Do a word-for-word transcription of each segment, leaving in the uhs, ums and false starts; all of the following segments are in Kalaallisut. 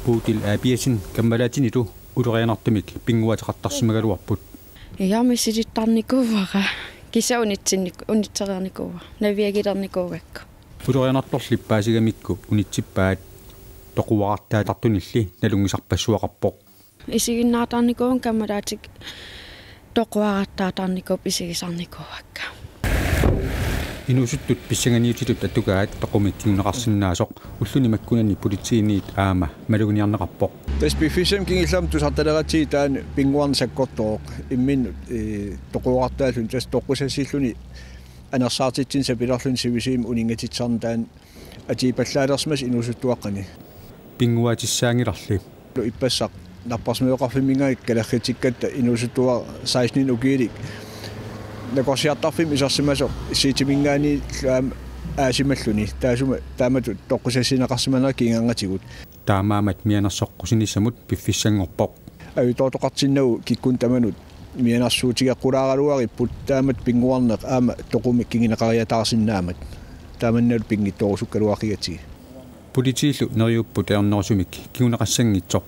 Puutil aapiasin kammalaatinilu ulorianartumik pinnguaateqartarsimagaluarput. Ijarmi silittarnikuuara. Kisa unitsinnik unitsereernikuuara. Naviagilernikuugakku. Ulorianartorli paasigamikku unitsippaat toquarartaatartunilli nalunngisarpassuaqarpoq. Isiginnaartarnikuuvunga kammalaatikka toquarartaatarnikuupput isigisarnikuuakka. Inuusuttut pissanganiutitut attugaat toqumik kinguneqarsinnaasoq ulluni makkunani politiinit aamma maluginiarneqarpoq. Tassa piffissami kingullermi tusartaleratsigit taanna pinnguarneq sakkortooq imminnut, ee, toquarartaalluni tassa toqqusassilluni anersaartitsineq sapilerluni sivisuumik uninngatitsisarneq taanna atuipallaalersimasoq inuusuttuaqqani. Pinnguaatissaanngilarli. Ippassaq napparsimmaveqarfimminngaanniit kalerritsikkatta inuusuttuaq seksten ukiulik nakorsiartarfimmik isersimasoq siitiminngaanniit aamma aasimalluni. Taassuma taamatut toqqusassineqarsimanerat kingornatigut. Taamaammat mianersoqqusinissamut piffissanngorpoq. Ajutoortoqartinnagu kikkunnut tamanut mianersuutigeqqulaaraluaripput taamatut pinnguarneq aamma toqumik kinguneqariataarsinnaammat. Taamannalu pinngitsoorusukkaluaqigatsigit. Politiillu neriupput ajornerusumik kinguneqassanngitsoq.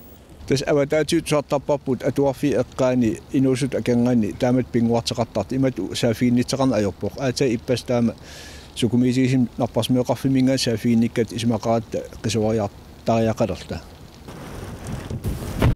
Tassa avataatigut tusartarparput atuarfiit eqqaani inuusuttut akornanni taamatut pinnguarteqartartut imatut saaffiginnittoqarneq ajorpoq. Aatsaat ippassaq taama sukumiitigisumik napparsimmaveqarfimminngaanniit saaffiginnikkatta isumaqaratta qisuariartariaqalerluta.